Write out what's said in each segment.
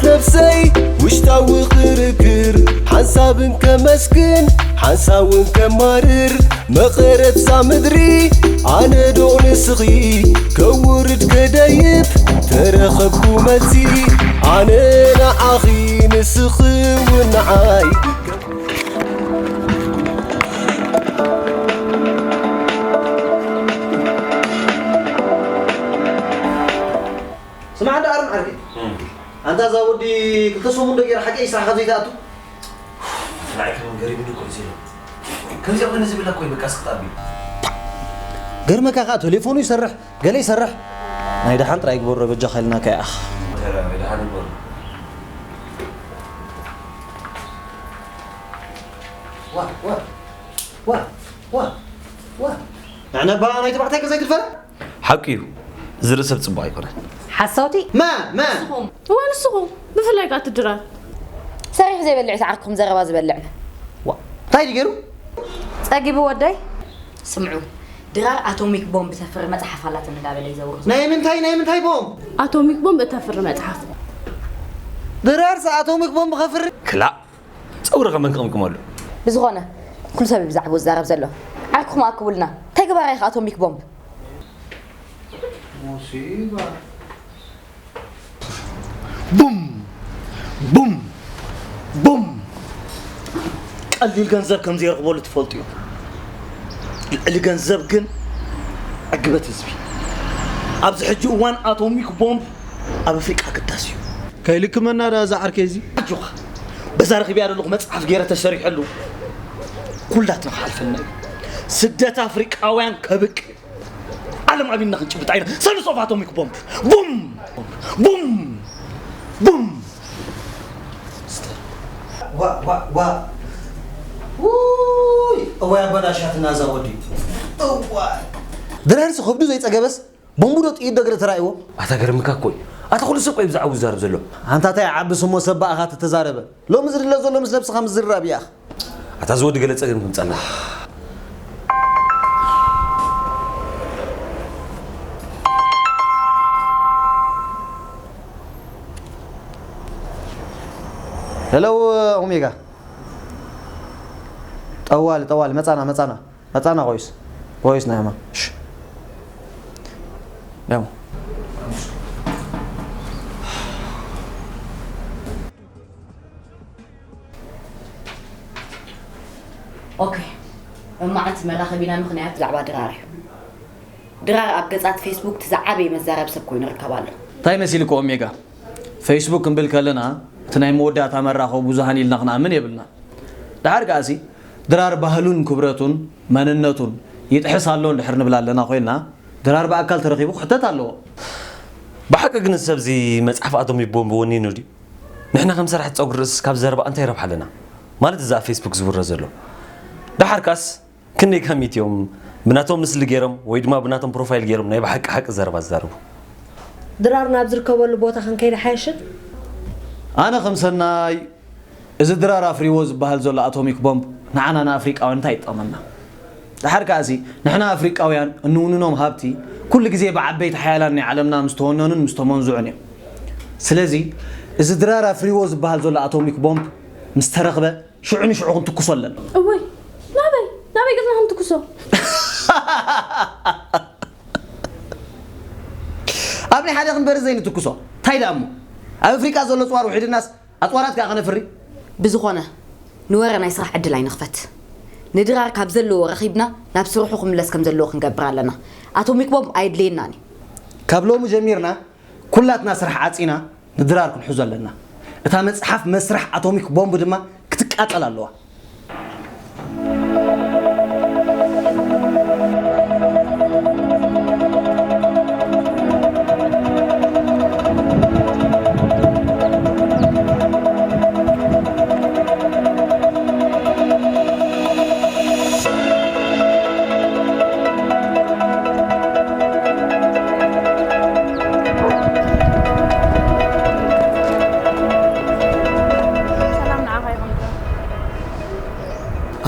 ነብሰይ ውሽጣዊ ክርክር ሓንሳብን ከመስግን ሓንሳውን ከማርር መቐረትዛ ምድሪ ኣነ ዶ ንስኺ ከውርድ ከደይብ ተረኸብኩ መልሲ ኣነ ንዓኺ ንስኺ እውን ንዓይ ስማዕ እንዳ ኣርም ዓርከይ ኣንታ እዛ ወዲ ክልተ ሰሙን ዶ ገይራ ሓቂ ስራሕካ ዘይትኣቱ ብፍላይ ከም ገሪብኒ እኮ እዩ ዘሎ ከምዚኣ ኮይነ ዝብላ እኮ እዩ በቃ ስክት ኣቢሉ ገርመካ ከዓ ቴሌፎኑ ይሰርሕ ገለ ይሰርሕ ናይ ደሓን ጥራይ ግበሮ በጃኻ ኢልናካ ይኣኽ ተራ ወይ ደሓን ይበሉ ዋ ዋ ዋ ዋ ዋ ንዕነባ ናይ ተባዕታይ ገዛ ይግድፈና ሓቂ እዩ እዚ ርእሰብ ጽቡቕ ኣይኮነን ሓሳውቲ መ መ ንስኹም እዋ ንስኹም ብፍላይ ከኣ እቲ ድራር ሰሪሑ ዘይበልዕ ሰዓርኩም ዘረባ ዝበልዕ ዋ እንታይ ድገሩ ጸጊቡ ወደይ ስምዑ ድራር ኣቶሚክ ቦምብ ተፍሪ መጽሓፍ ኣላትን እንዳበለ ይዘውር ናይ ምንታይ ናይ ምንታይ ቦምብ ኣቶሚክ ቦምብ እተፍሪ መጽሓፍ ድራርስ ኣቶሚክ ቦምብ ከፍሪ ክላእ ጸጉሪ ከመን ክቕምቅመሉ ብዝኾነ ኩሉ ሰብ ብዛዕባኡ ዝዛረብ ዘሎ ዓርክኹም ኣክቡልና እንታይ ገባራ ኢኻ ኣቶሚክ ቦምብ ሙሲባ ቡም ቡም ቡም ቀሊል ገንዘብ ከም ዘይረኽበሉ ትፈልጡ እዩ ልዕሊ ገንዘብ ግን ዕግበት ህዝቢ ኣብዚ ሕጂ እዋን ኣቶሚክ ቦምብ ኣብ ኣፍሪቃ ግዳስ እዩ ከይልክመና ዳ እዛ ዓርከይ እዚ ኣጆኻ በዛ ረኺብያ ዘለኹ መፅሓፍ ገይረ ተሰሪሐሉ ኩላትና ክሓልፈና እዩ ስደት ኣፍሪቃውያን ከብቅ እዩ ዓለም ኣቢልና ክንጭብጣ ኢና ሰንስ ኦፍ ኣቶሚክ ቦምብ ቡም ቡም ቡም ዋ ዋ ዋ ውይ እዋይ ኣበላሻትና እዛ ወዲ እዋይ ድራርስ ከብዱ ዘይፀገበስ ቦምቡ ዶ ጥይት ዶ ገለ ተራእይዎ ኣታ ገርምካ እኮ እዩ ኣታ ኩሉ ሰብ ቆይ ብዛዕባኡ ዝዛረብ ዘሎ ኣንታ ታይ ዓቢ ስሞ ሰብ ብኣኻ ተተዛረበ ሎሚ ዝድለ ዘሎ ምስ ነብስኻ ምዝርራብ ይኣኽ ኣታ ዝወዲ ገለ ጸገም ክምጻና ሄሎ ኦሜጋ ጠዋሊ ጠዋሊ መጻና መጻና መጻና ቆይስ ቆይስ ናይማ እሺ ያው ኦኬ ሎማዓንቲ መራኸቢና ምኽንያት ብዛዕባ ድራር እዩ ድራር ኣብ ገጻት ፌስቡክ እቲ ዝዓበየ መዛረቢ ሰብ ኮይኑ ይርከብ ኣሎ እንታይ መሲልክዎ ሜጋ ፌስቡክ ክንብል ከለና እቲ ናይ መወዳእታ መራኸቢ ብዙሃን ኢልና ክንኣምን የብልና ደሓር ከኣሲ ድራር ባህሉን ክብረቱን መንነቱን ይጥሕስ ኣሎ እንድሕር ንብል ኣለና ኮይንና ድራር ብኣካል ተረኺቡ ክሕተት ኣለዎ ብሓቂ ግን እዚ ሰብዚ መፅሓፍ ኣቶም ይቦም ብወኒኑ ድዩ ንሕና ከም ሰራሕቲ ፀጉሪ ርእስስ ካብ ዘረባ እንታይ ረብሓ ኣለና? ማለት እዚ ኣብ ፌስቡክ ዝውረ ዘሎ። ደሓር ከኣስ ክንደይ ካሚት እዮም ብናቶም ምስሊ ገይሮም ወይ ድማ ብናቶም ፕሮፋይል ገይሮም ናይ ብሓቂ ሓቂ ዘረባ ዝዛረቡ? ድራር ናብ ዝርከበሉ ቦታ ክንከይድ ኣይሓይሽን? ኣነ ከም ሰናይ እዚ ድራር ኣፍሪዎ ዝበሃል ዘሎ ኣቶሚክ ቦምብ ንዓና ንኣፍሪቃውያን እንታይ ይጠቕመና? ደሓር ከኣሲ ንሕና ኣፍሪቃውያን እንውንኖም ሃብቲ ኩሉ ግዜ ብዓበይቲ ሓያላን ናይ ዓለምና ምስ ተወነኑን ምስ ተመንዝዑን እዮም። ስለዚ እዚ ድራር ኣፍሪዎ ዝበሃል ዘሎ ኣቶሚክ ቦምብ ምስ ተረኽበ ሽዑ ንሽዑ ክንትኩሶ ኣለና። እወይ ናበይ ናበይ ገጽና ክንትኩሶ? ኣብ ናይ ሓደ ክንበሪ ዘይንትኩሶ እንታይ ደኣ እሞ ኣብ ኣፍሪቃ ዘሎ ጽዋር ውሒድናስ ኣጽዋራት ከኣ ከነፍሪ። ብዝኾነ ንወረ ናይ ስራሕ ዕድል ኣይንኽፈት። ንድራር ካብ ዘለዎ ረኺብና ናብ ስርሑ ክምለስ ከም ዘለዎ ክንገብር ኣለና። ኣቶሚክ ቦምብ ኣየድልየናን እዩ። ካብ ሎሚ ጀሚርና ኩላትና ስራሕ ዓጺና ንድራር ክንሕዞ ኣለና። እታ መጽሓፍ መስርሕ ኣቶሚክ ቦምብ ድማ ክትቃጸል ኣለዋ።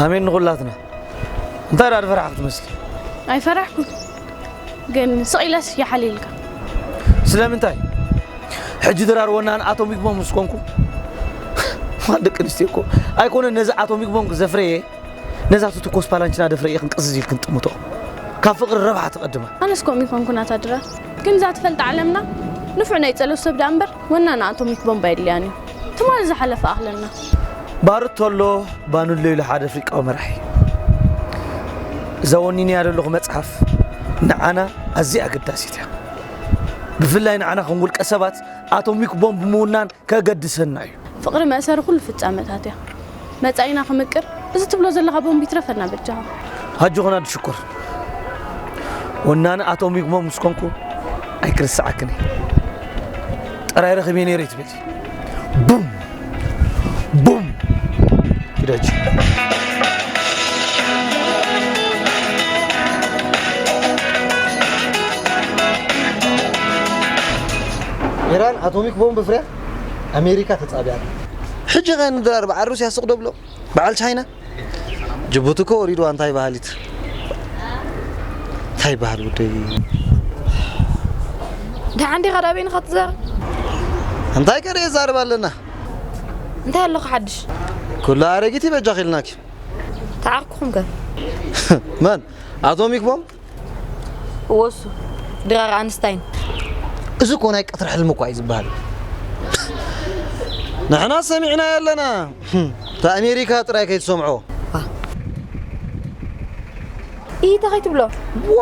ኣሜን ንኹላትና እንታይ ደኣ ዝፈራሕክ ትመስሊ ኣይፈራሕኩን ግን ስቕ ኢለስ ይሓልየልካ ስለምንታይ ሕጂ ድራር ወናን ኣቶሚክ ቦምብ ምስ ኮንኩ፣ እዋን ደቂ ኣንስትዮ እኮ ኣይኮነን ነዚ ኣቶሚክ ቦምብ ዘፍረየ፣ ነዛ ትትኮስ ፓላንችና ደፍረየ ክንቅዝዝ ኢልክን ጥምቶ። ካብ ፍቕሪ ረብሓ ትቐድማ። ኣነስ ከምኡ ይኮንኩ ናታ ድራር። ግን እዛ ትፈልጥ ዓለምና ንፉዕ ናይ ጸሎት ሰብ ደኣ እምበር ወናን ኣቶሚክ ቦምብ ኣየድልያን እዩ። ትማሊ ዝሓለፈ ኣኽለና። ባሩድ ተሎ ባኑሎ ኢሉ ሓደ ኣፍሪቃዊ መራሒ። እዛ ወኒንያ ዘለኹ መጽሓፍ ንዓና ኣዝያ ኣገዳሲት እያ። ብፍላይ ንዓና ከም ውልቀ ሰባት ኣቶሚክ ቦምብ ምውናን ከገድሰና እዩ። ፍቕሪ መእሰሪ ኩሉ ፍጻመታት እያ። መጻኢና ክምቅር፣ እዚ ትብሎ ዘለኻ ቦምብ ይትረፈና በጃኻ። ኣጆኽን ኣዱ ሽኮር። ወናኒ ኣቶሚክ ቦምብ ምስ ኮንኩ ኣይክርስዓክን እየ። ጥራይ ረኺበ ነይረ ትብል። ቡም! ቡም! ግደጅ። ኢራን ኣቶሚክ ቦምብ ፍርያ ኣሜሪካ ተጻቢያ። ሕጂ ኸ ንድራር በዓል ሩስያ ስቕ ዶ ብሎ? በዓል ቻይና? ጅቡቲ እኮ ወሪድዋ እንታይ በሃሊት? እንታይ በሃል ውደይ? ደሓን ዲኻ? ዳበይን ኢኻ ትዛረብ? እንታይ ከ ደየ ዛረብ ኣለና? እንታይ ኣለኹ ሓድሽ? ኩሉ ኣረጊት በጃ ኺልናኪ። ተዓርኩኹም ከ? መን? ኣቶሚክ ቦምብ? እወ እሱ። ድራር ኣንስታይን። እዚ እኮ ናይ ቀትሪ ሕልሚ እኳ እዩ ዝበሃል። ንሕና ሰሚዕናዮ ኣለና። እታ ኣሜሪካ ጥራይ ከይትሰምዖ። ዋ። ኢሂ፣ እንታይ ከይትብሎ? ዋ።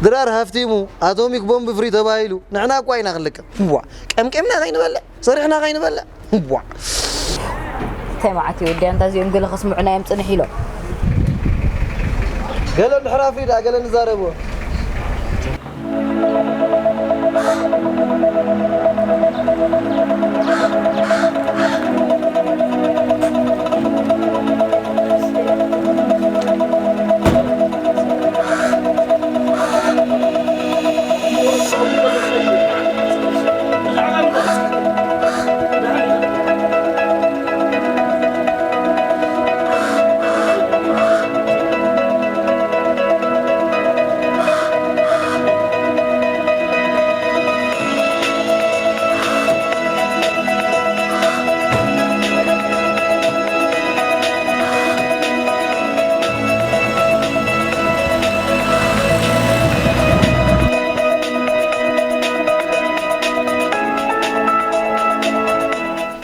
ድራር ሃፍቲሙ፣ ኣቶሚክ ቦምብ ፍሪ ተባሂሉ፣ ንሕና እኳ ኢና ክንልቀም። ዋ። ቀምቂምና ከይንበልዕ፣ ሰሪሕና ከይንበልዕ። ዋ። እንታይ መዓት እዩ ወዲ ኣንታ እዚኦም ገለ ከስምዑና እዮም ጽንሕ ኢሎም። ገለ እንድሕር ኣፍሪዳ፣ ገለ ንዛረብዎ።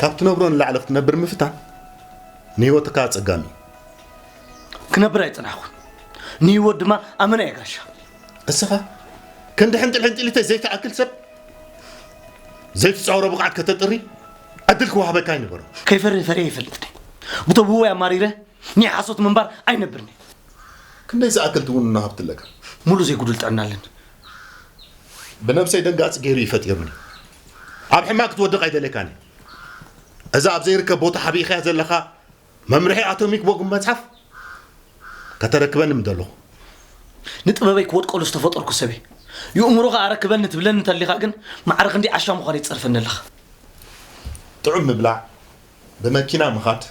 ካብ ትነብሮ ንላዕሊ ክትነብር ምፍታን ንህይወትካ ኣጸጋሚ እዩ። ክነብር ኣይጸናሕኩን። ንህይወት ድማ ኣመና እየ ጋሻ። እስኻ ክንዲ ሕንጥል ሕንጥሊተይ ዘይትኣክል ሰብ ዘይትጻወሮ ብቕዓት ከተጥሪ ዕድል ክወሃበካ ኣይነበሮን። ከይፈሪ ፈርየ ይፈልጥኒ። ብተብህወይ ኣማሪረ ናይ ሓሶት ምንባር ኣይነብርኒ። ክንደይ ዝኣክል ትውንኖ ሃብቲ ኣለካ? ሙሉ ዘይጉዱል ጥዕና ኣለኒ። ብነብሰይ ደንጋጺ ገይሩ እዩ ፈጢሩኒ። ኣብ ሕማቅ ክትወድቕ ኣይደልየካን እየ። እዛ ኣብ ዘይርከብ ቦታ ሓቢእኻያ ዘለኻ መምርሒ ኣቶሚክ ቦምብ መጽሓፍ ከተረክበኒ ምደለኹ። ንጥበበይ ክወድቀሉ ዝተፈጠርኩ ሰብ እየ። ይእምሮኻ ኣረክበኒ ትብለኒ እንተሊኻ ግን ማዕረ ክንደይ ዓሻ ምዃነይ ትጸርፈኒ ኣለኻ። ጥዑም ምብላዕ፣ ብመኪና ምኻድ፣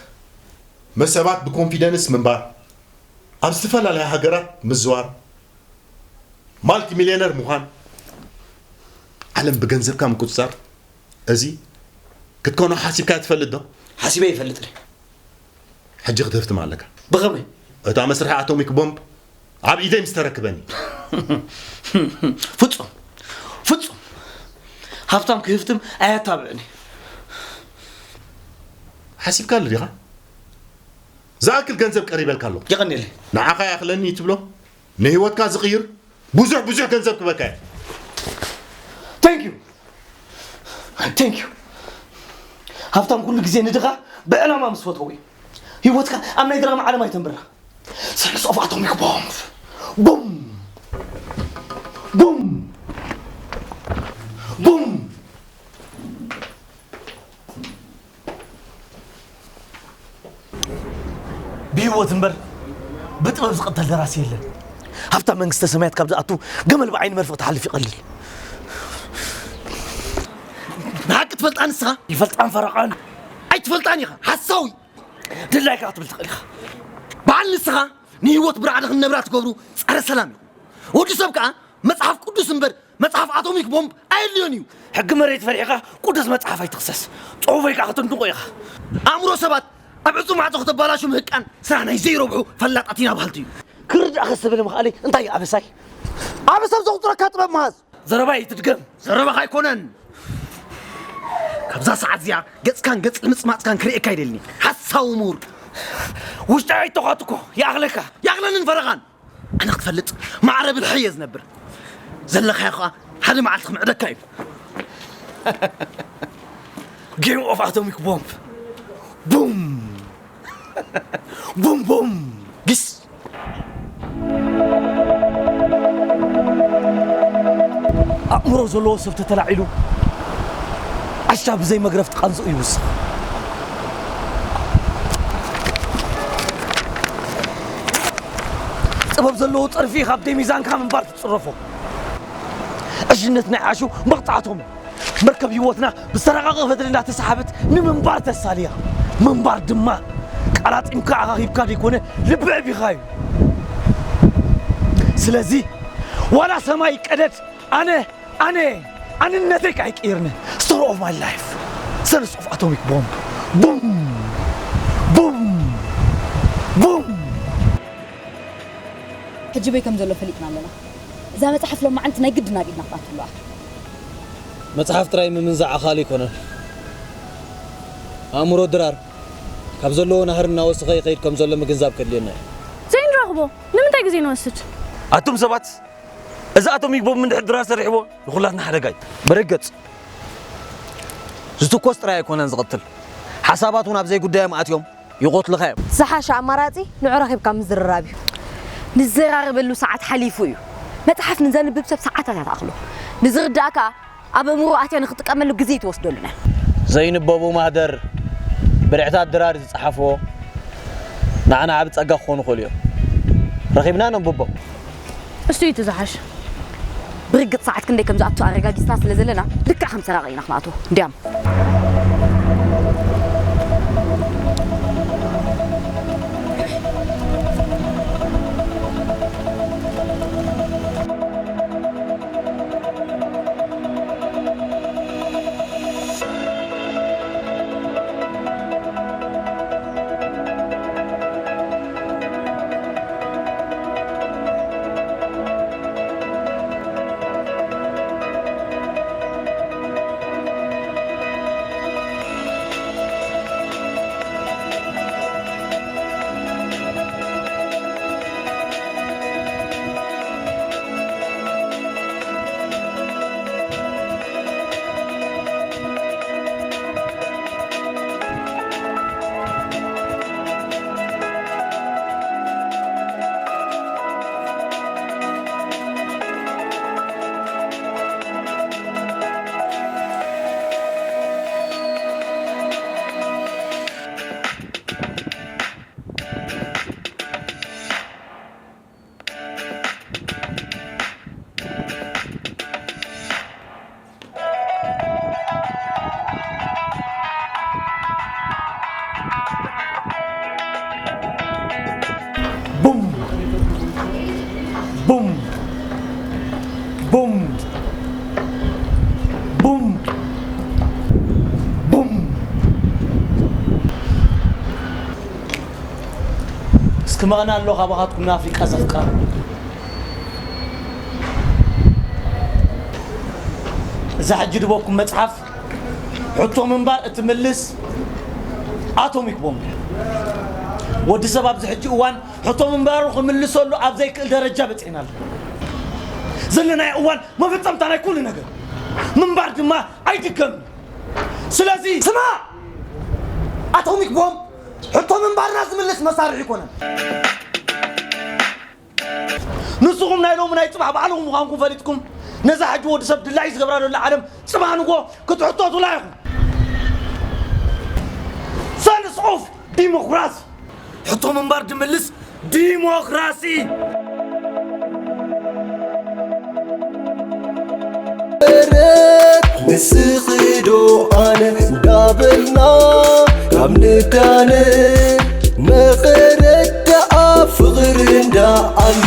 ምስ ሰባት ብኮንፊደንስ ምንባር፣ ኣብ ዝተፈላለያ ሃገራት ምዝዋር፣ ማልቲ ሚልዮነር ምዃን፣ ዓለም ብገንዘብካ ምቁጽጻር፣ እዚ ክትኮኖ ሓሲብካ ትፈልጥ ዶ? ሓሲበ ይፈልጥ እየ። ሕጂ ክትህፍትም ኣለካ። ብኸመይ? እታ መስርሒ ኣቶሚክ ቦምብ ኣብ ኢደይ ምስ ተረክበኒ። ፍጹም፣ ፍጹም። ሃብታም ክህፍትም ኣየታብዕኒ። ሓሲብካሉ ዲኻ? ዝኣክል ገንዘብ ቀሪበልካ ኣለኹ። የቐንየለይ። ንዓኻ ይኣኽለኒ ትብሎ ንህይወትካ ዝቕይር ብዙሕ ብዙሕ ገንዘብ ክበካ እየ። Thank you። Thank you። ሃብታም ኩሉ ግዜ ንድኻ ብዕላማ ምስ ፈተው እዩ። ህይወትካ ኣብ ናይ ድራማ ዓለም ኣይተንብራ። Sons of Atomic Bomb። ቡም! ቡም! ቡም! ብህይወት እምበር ብጥበብ ዝቕተል ደራሲ የለን። ሃብታም መንግስተ ሰማያት ካብ ዝኣቱ ገመል ብዓይኒ መርፍእ ትሓልፍ ይቐልል። ንሓቂ ትፈልጣ ንስኻ? ይፈልጣን ፈረቓን። ኣይትፈልጣን ኢኻ፣ ሓሳዊ። ድላይካ ክትብል ትኽእል ኢኻ። በዓል ንስኻ ንህይወት ብራዕዲ ክንነብራ ትገብሩ ጸረ ሰላም ኢኹም። ወዲ ሰብ ከኣ መጽሓፍ ቅዱስ እምበር መጽሓፍ ኣቶሚክ ቦምብ ኣየድልዮን እዩ። ሕጊ መሬት ፈሪሕኻ ቅዱስ መጽሓፍ ኣይትኽሰስ። ጽሑፈይ ከኣ ከተንድቆ ኢኻ። ኣእምሮ ሰባት ኣብ ዕጹው ማዕጾ ከተባላሹ ምህቃን ስራሕ ናይ ዘይረብሑ ፈላጣት ኢና በሃልቲ እዩ። ክርዳእኸ ዝብል ምኽኣለይ እንታይ እዩ ኣበሳይ? ኣብ ሰብ ዘቑጽረካ ጥበብ ምሃዝ። ዘረባይ ኣይትድገም። ዘረባኻ ኣይኮነን። ካብዛ ሰዓት እዚኣ ገጽካን ገጽ ልምጽማጽካን ክርእየካ ኣይደልን። ሓሳዊ ምሁር። ውሽጣዊ ኣይተዃትኮ ይኣኽለካ። ይኣኽለንን ፈረኻን። ኣነ ክትፈልጥ ማዕረ ብልሒ እየ ዝነብር። ዘለኻዮ ኸኣ ሓደ መዓልቲ ክምዕደካ እዩ። ጌም ኦፍ ኣቶሚክ ቦምብ። ቡም! ቡም ቡም! ጊስ! ኣእምሮ ዘለዎ ሰብ ተተላዒሉ ዓሻ ብዘይ መግረፍ ትቃንዝኡ ይውስኽ። ጥበብ ዘለዎ ጸርፊ ካብ ደይ ሚዛንካ ምንባር ትጽረፎ። ዕሽነት ናይ ዓሹ መቕጻዕቶም። መርከብ ህይወትና ብዝተራቐቐ ፈትሊ እንዳተሳሓበት ንምንባር ተሳልያ። ምንባር ድማ ቃላጢምካ ኣኻኺብካ ዘይኮነ ልቢ ዕቢኻ እዩ። ስለዚ ዋላ ሰማይ ይቀደድ ኣነ ኣነ ኣንነተይ ኣይቅይርኒ። Story of my life። Sons of Atomic Bomb። ቡም ቡም ቡም። ሕጂ በይ ከም ዘሎ ፈሊጥና ኣለና። እዛ መጽሓፍ ሎም መዓልቲ ናይ ግድን ኣብ ኢድና ክትኣቱ ኣለዋ። መጽሓፍ ጥራይ ምምንዛዕ ኣኻሊ ኣይኮነን። ኣእምሮ ድራር ካብ ዘለዎ ናህሪ እናወሰኸ ይኸይድ ከም ዘሎ ምግንዛብ ከድልየና እዩ። ዘይንረኽቦ ንምንታይ ግዜ ንወስድ? ኣቱም ሰባት እዚ ኣቶሚክ ቦምብ እንድሕር ድራር ሰሪሕዎ ንኹላትና ሓደጋ እዩ። ብርግጽ ዝትኮስ ጥራይ ኣይኮነን ዝቕትል። ሓሳባት እውን ኣብ ዘይጉዳዮም ኣትዮም ይቐትሉኻ እዮም። ዝሓሸ ኣማራጺ ንዑ ረኺብካ ምዝርራብ እዩ። ንዘራረበሉ ሰዓት ሓሊፉ እዩ። መጽሓፍ ንዘንብብ ሰብ ሰዓታት እያ ትኣኽሎ። ንዝርዳእ ከኣ ኣብ ኣእምሮ ኣትያ ንኽትጥቀመሉ ግዜ ኣይትወስደሉን እያ። ዘይንበቡ ማህደር ብርዕታት ድራር ዝጸሓፍዎ ንዓና ዓቢ ጸጋ ክኾኑ ይኽእሉ እዮም። ረኺብና ነንብቦም። እሱ እዩ እቲ ዝሓሸ። ብርግጽ ሰዓት ክንደይ ከም ዝኣቱ ኣረጋጊጽና ስለ ዘለና ልክዕ ከም ሰራቒ ኢና ክንኣትዎ። እንድያም። ቡም ቡም ቡም ቡም ቡም። እስኪ መቐና ኣሎ ካባኻትኩም ንኣፍሪቃ ዘፍቀረ። እዛ ሕጂ ድበኩም መጽሓፍ ሕቶ ምንባር እትምልስ ኣቶሚክ ቦምብ። ወዲ ሰብ ኣብዚ ሕጂ እዋን ሕቶ ምንባሩ ክምልሰሉ ኣብ ዘይክእል ደረጃ በጺሕና ኣለና። ዘለናዮ እዋን መፈጸምታ ናይ ኩሉ ነገር። ምንባር ድማ ኣይድገምን። ስለዚ ስማዕ! ኣቶሚክ ቦምብ ሕቶ ምንባርና ዝምልስ መሳርሒ ኣይኮነን። ንስኹም ናይ ሎሚ ናይ ጽባሕ ባዕልኹም ምዃንኩም ፈሊጥኩም ነዛ ሕጂ ወዲ ሰብ ድላዩ ዝገብራ ዘሎ ዓለም ጽባሕ ንግሆ ክትሕተቱላ ኢኹም። ሰንስ ኦፍ ዲሞክራሲ ሕቶ ምንባር ድምልስ ዲሞክራሲ። ንስኺ ዶ ኣነ እንዳበልና ካብ ንዳነ መኸረዳኣ ፍቕሪ እንዳ ኣሉ